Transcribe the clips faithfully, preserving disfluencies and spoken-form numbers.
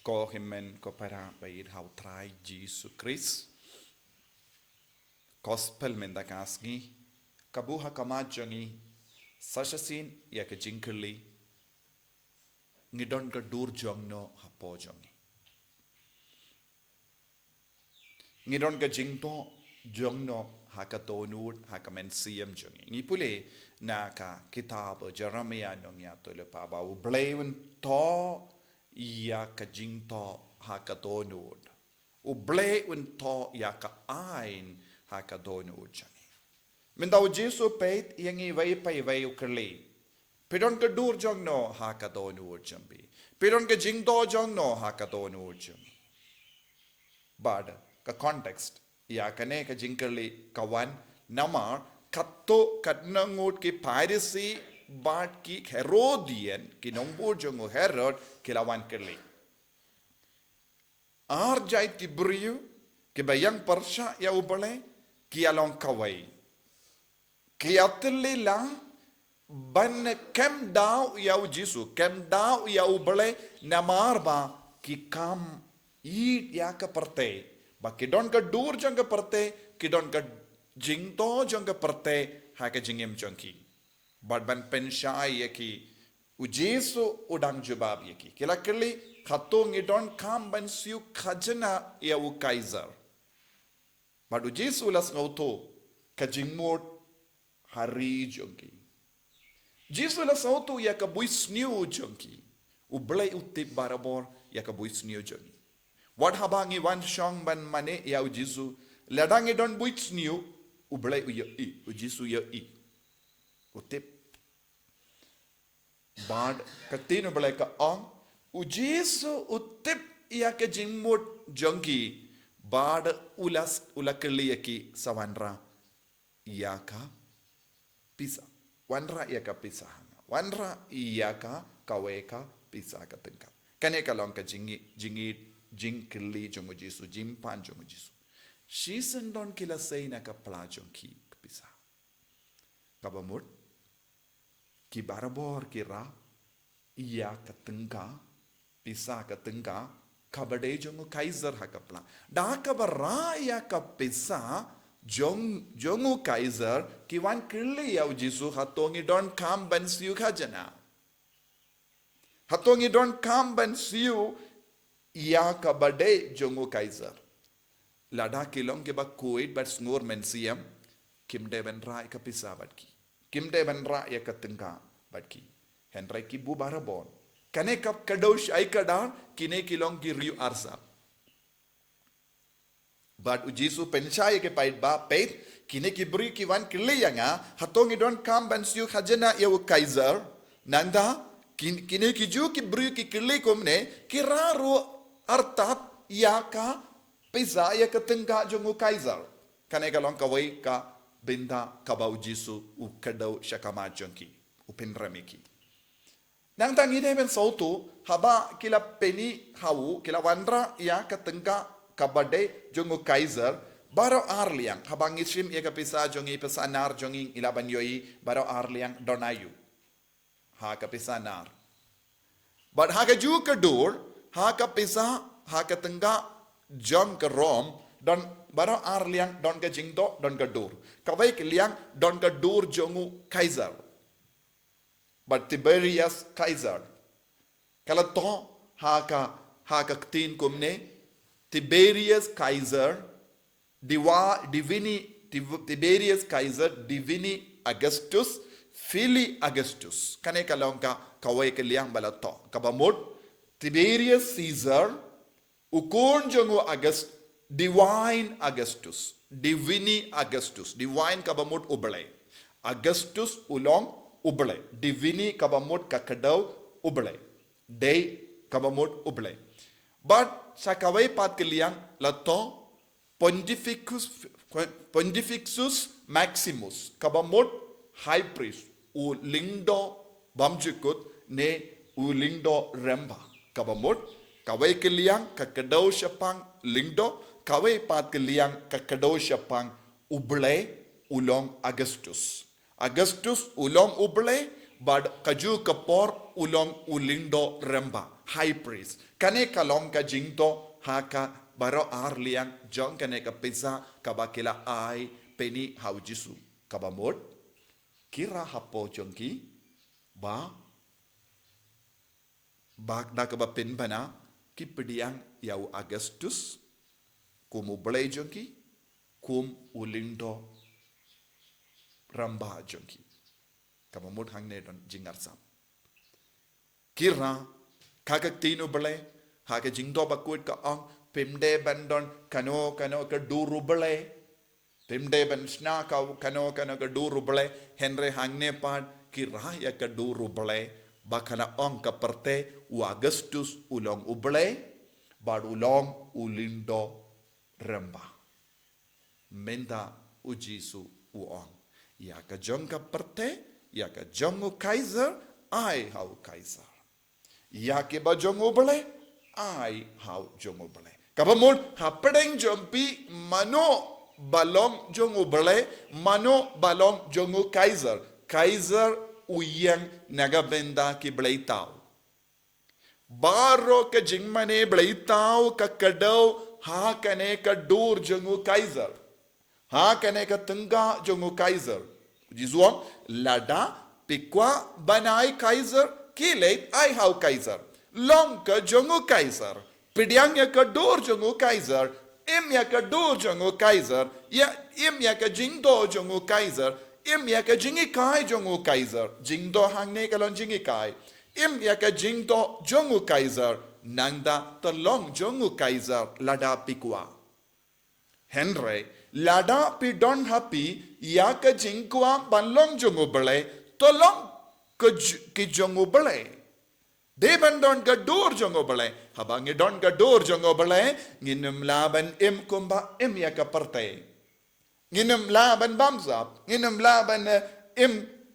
Ko hynmen ko para ba ïeit ha u Trai Jisu Khrist. Gospel mynta ka sngi ka buh ha khmat jong ngi sa shisien ïa ka jingkylli, ngi don ka dur jong no hapoh jong ngi? Ngi don ka jingdoh jong no ha ka dohnud, ha ka mynsiem jong ngi? Ngi pule na ka kitab Jeremiah nongïathuhlypa ba U Blei un thoh ïa ka jingdoh ha ka dohnud. U Blei un thoh ïa ka aiñ ha ka dohnud jong ngi. Mynta U Jisu peit ïa ngi iwei pa iwei u kylli, phi don ka dur jong no ha ka dohnud jong phi? Phi don ka jingdoh jong no ha ka dohnud jong phi? Bad ka context ïa kane ka jingkylli ka wan namar katto katne ngut ki Pharisi bad ki Herodian, ki nongbud jong u Herod, ki la wan kylli. Ar jait ki briew kiba ïeng pyrshah ïa U Blei ki ïa long kawei. Ki ïa tylli lang ban kem daw ïa U Jisu, kem daw ïa U Blei, namar ba ki kam ïeit ïa ka pyrthei, ba ki don ka dur jong ka pyrthei, ki don ka jingdoh jong ka pyrthei ha ka jingim jong ki. Bad ban pynshai ïa ki, U Jisu u dang jubab ïa ki. Ki la kylli, hato ngi donkam ban siew khajna ïa u Kaiser? Bad U Jisu u la sngewthuh ka jingmut ha ri jong ki. Jisu u la sngewthuh ïa ka buit sniew jong ki. U Blei u tip barabor ïa ka buit sniew jong ngi. Wat haba ngi wan shong ban mane ïa U Jisu, lada ngi don buit sniew, U Blei u ïohi, U Jisu u ïohi. U tip. Bad ka ktien U Blei ka ong, U Jisu u tip ïa ka jingmut jong ki, bad u la, u la kylli ïa ki, sa wanrah ïa ka pisa. Wanrah ïa ka pisa ha nga. Wanrah ïa ka kawei ka pisa ka tyngka. Kane ka long ka jingïeit, jingïeit, jingkylli jong U Jisu, jingpan jong U Jisu. Shisien don ki la sei na ka pla jong ki ka pisa. Kaba mut, ki barabor ki rah ïa ka tyngka, pisa ka tyngka, kaba dei jong u Kaiser ha ka pla. Da kaba rah ïa ka pisa jong, jong u Kaiser, ki wan kylli ïa U Jisu, hato ngi donkam ban siew khajna? Hato ngi donkam ban siew ïa kaba dei jong u Kaiser? Lada ki long kiba khuid bad sngur mynsiem, kim dei ban rah ïa ka pisa bad ki. Kim dei ban rah ïa ka tyngka bad ki. Hynrei ki buh barabor. Kane ka kdew shai kdar, kine ki long ki riew arsap. Bad U Jisu pynshai ïa ki, peit ba, peit, kine ki briew ki wan kylli ïa nga, hato ngi donkam ban siew khajna ïa u Kaiser? Nangta, kin-, kine ki ju ki briew ki kylli kumne, ki rah ruh artat ïa ka pisa, ïa ka tyngka jong u Kaiser. Kane ka long kawei ka bynta kaba U Jisu u kdew sha khmat jong ki, u pynrem ïa ki. Nangta ngi dei ban sngewthuh, haba ki la pyni ha u, ki la wanrah ïa ka tyngka kaba dei jong u Kaiser, baroh ar liang, haba ngi shim ïa ka pisa jong ngi, pisa nar jong ngi, ngi lah ban ïohi, baroh ar liang don aïu ha ka pisa nar. Bad ha ka ju ka dur, ha ka pisa, ha ka tyngka jong ka Rom, don baroh ar liang, don ka jingdoh, don ka dur. Kawei ka liang, don ka dur jong u Kaiser. Bad Tiberius Kaiser. Ka la thoh ha ka, ha ka ktien kumne, Tiberius Kaiser, Diva-, Divini, Tiv-, Tiberius Kaiser, Divini Augustus, Fili Augustus. Kane ka long ka, kawei ka liang ba la thoh. Kaba mut, Tiberius Caesar, u khun jong u August-, Divine Augustus, Divini Augustus, Divine kaba mut U Blei. Augustus u long U Blei. Divini kaba mut ka kdew U Blei. Dei kaba mut U Blei. Bad sa kawei pat ka liang la thoh Pontificus, Pontificus Maximus, kaba mut High Priest, u lyngdoh bymjukut ne u lyngdoh rymba. Kaba mut, kawei ka liang ka kdew shaphang lyngdoh, kawei pat ka liang ka kdew shaphang U Blei u long Augustus. Augustus u long U Blei, bad ka ju ka por u long u lyngdoh rymba. high priest. Kane ka long ka jingdoh ha ka baroh arliang jong kane ka pisa kaba ki la ai pyni ha u Jisu. Kaba mut, ki rah hapoh jong ki ba, ba na kaba pynbna ki pdiang ïa u Augustus kum u blei jong ki, kum u lyngdoh rangbah jong ki. Kaba mut hangne don jingarsap. Ki rah ha ka ktien u Blei, ha ka jingdoh bakut ka ong, phim dei ban don kano kano ka dur u Blei. Phim dei ban shna ka kano kano ka dur u Blei, hynrei hangne pat ki rah ïa ka dur u Blei, ba ka la ong ka pyrthei u Augustus u long u blei, bad u long u lyngdoh rangbah. Mynta u Jisu u ong, ïa ka jong ka pyrthei, ïa ka jong u Kaiser, ai ha u Kaiser. Ïa kiba jong u Blei, ai ha u jong u Blei. Kaba mut, hapdeng jong phi mano ba long jong u Blei, mano ba long jong u Kaiser. Kaiser u ïeng na ka bynta ki bleitaw. Baroh ka jingmane bleitaw ka kdew ha kane ka dur jong u Kaiser. Ha kane ka tyngka jong u Kaiser. Jisu u ong, lada phi kwah ban ai Kaiser, khie leit ai ha u Kaiser. Long ka jong u Kaiser. Pdiang ïa ka dur jong u Kaiser. Im ïa ka dur jong u Kaiser. Ïa, im ïa ka jingdoh jong u Kaiser. Im ïa ka jinghikai jong u Kaiser. Jingdoh hangne ka long jinghikai. Im ïa ka jingdoh jong u Kaiser. Nangta to long jong u Kaiser lada phi kwah. Hynrei, lada phi don ha phi ïa ka jingkwah ban long jong u Blei, to long ka j-, ki jong u Blei. Dei ban don ka dur jong u Blei. Haba ngi don ka dur jong u Blei, ngin ym lah ban im kumba im ïa ka pyrthei. Ngin ym lah ban bamsap, ngin ym lah ban, eh, im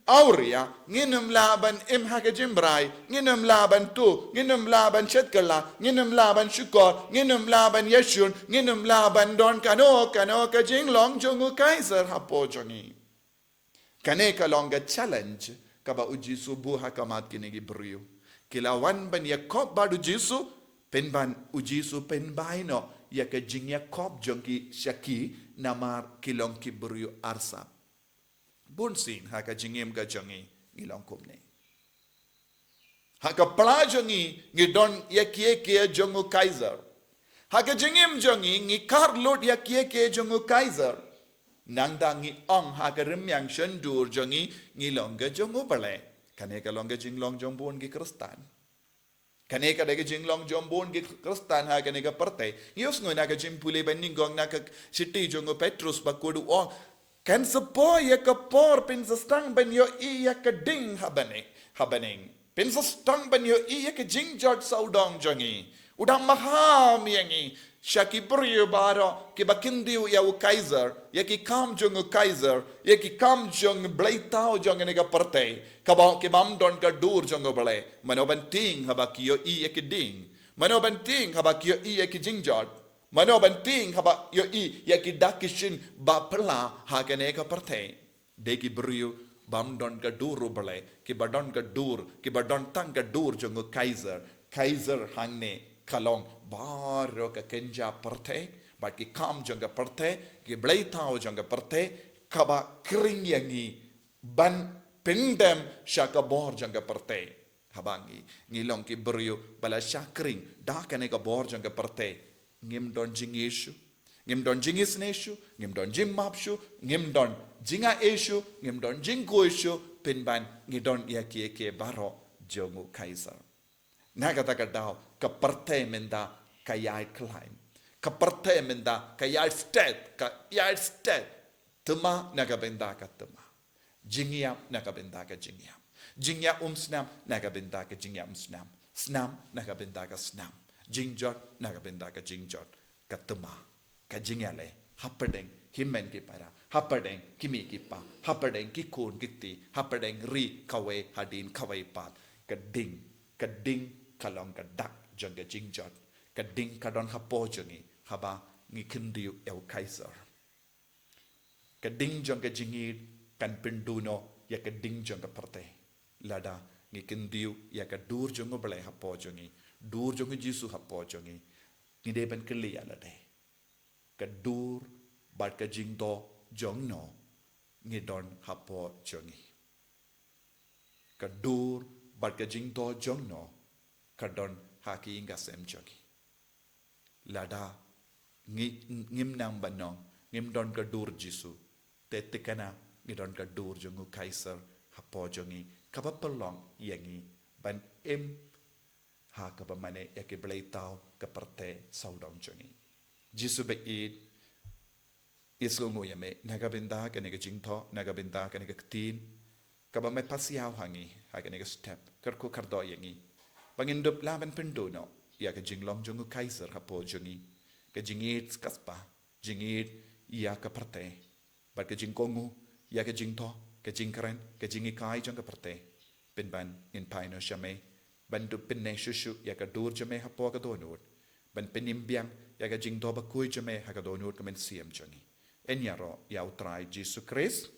awria, ngin ym lah ban im ha ka jingbrai, ngin ym lah ban tuh, ngin ym lah ban shet kylla, ngin ym lah ban shukor, ngin ym lah ban ïashun, ngin ym lah ban don kano kano ka jinglong jong u Kaiser hapoh jong ngi. Kane ka long ka challenge kaba u Jisu buh ha khmat kine ki briew. Ki la wan ban ïakob bad u Jisu, pynban u Jisu pynbai noh ïa ka jingïakob jong ki sha ki namar ki long ki briew arsap. Bun sien ha ka jingim ka jong ngi ngi long kumne. Ha ka pla jong ngi ngi don ïa kiei kiei jong u Kaiser. Ha ka jingim jong ngi ngi kar lut ïa kiei kiei jong u Kaiser. Nangta ngi ong ha ka rmiang shyntur jong ngi ngi long ka jong u Blei. Kane ka long ka jinglong jong bun ki Khristan. Kane ka dei ka jinglong jong bun ki Khristan ha kane ka pyrthei. Ngi ïohsngew na ka jingpule ba nyngkong na ka shithi jong u Petrus ba kut u ong, kan sa poi ïa ka por phin sa sdang ban ïohi ïa ka ding ha bneng, ha bneng. Phin sa sdang ban ïohi ïa ka jingjot sawdong jong ngi. U dang maham ïa ngi sha ki briew baroh kiba kyntiew ïa u Kaiser, ïa ki kam jong u Kaiser, ïa ki kam jong bleitaw jong kane ka pyrthei. Kaba ki bym don ka dur jong u Blei. Mano ban tieng haba ki ïohi ïa ki ding. Mano ban tieng haba ki ïohi ïa ki jingjot. Mano ban tieng haba ïohi ïa ki dak ki shin ba phylla ha kane ka pyrthei. Dei ki briew bym don ka dur u Blei, kiba don ka dur, kiba don tang ka dur jong u Kaiser. Kaiser hangne ka long baroh ka kynja pyrthei, bad ki kam jong ka pyrthei, ki bleitaw jong ka pyrthei, kaba khring ïa ngi ban pyndem sha ka bor jong ka pyrthei. Haba ngi, ngi long ki briew ba la shah khring da kane ka bor jong ka pyrthei, ngim don jingishu, ngim don jingisnei shu, ngim don jingmap shu, ngim don jingai shu, ngim don jingkhuid shu, pynban ngi don ïa kiei kiei baroh jong u Kaiser. Na kata ka daw, ka pyrthei mynta ka ïai khlaiñ. Ka pyrthei mynta ka ïai stet, ka ïai stet. Thymmai na ka bynta ka thymmai. Jingïap na ka bynta ka jingïap. Jingïap umsnam na ka bynta ka jingïap umsnam. Snam na ka bynta ka snam. Jingjot na ka bynta ka jingjot. Ka thymmai, ka jingïaleh hapdeng ki hynmen ki para, hapdeng ki mei ki pa, hapdeng ki khun ki kti, hapdeng ri kawei hadien kawei pat. Ka ding, ka ding ka long ka dak jong ka jingjot. Ka ding ka don hapoh jong ngi haba ngi kyntiew ïa u Kaiser. Ka ding jong ka jingïeit kan pynduh noh ïa ka ding jong ka pyrthei. Lada ngi kyntiew ïa ka dur jong u Blei hapoh jong ngi, dur jong u Jisu hapoh jong ngi, ngi dei ban kylli ïa lade, ka dur bad ka jingdoh jong no ngi don hapoh jong ngi? Ka dur bad ka jingdoh jong no ka don ha ki ïing ki sem jong ngi? Lada ngi, ngim nang ban ong ngim don ka dur Jisu, te thikna ngi don ka dur jong u Kaiser hapoh jong ngi, kaba pynlong ïa ngi ban im ha kaba mane ïa ki blei thaw ka pyrthei sawdong jong ngi. Jisu ba ïeit, ïa sngewthuh ïa me na ka bynta kane ka jingthoh, na ka bynta kane ka ktien kaba me pasiaw ha ngi ha kane ka step, kyrkhu kyrdoh ïa ngi ba ngin dup lah ban pynduh noh ïa ka jinglong jong u Kaiser hapoh jong ngi, ka jingïeit ka spah, jingïeit ïa ka pyrthei, bad ka jingkohnguh ïa ka jingthoh, ka jingkren, ka jinghikai jong ka pyrthei. Pynban ngin phai noh sha me ban dup pynneh shuh shuh ïa ka dur jong me hapoh ka dohnud, ban pynim biang ïa ka jingdoh bakhuid jong me ha ka dohnud ka mynsiem jong ngi. Yn ïaroh ïa u Trai Jisu Khrist.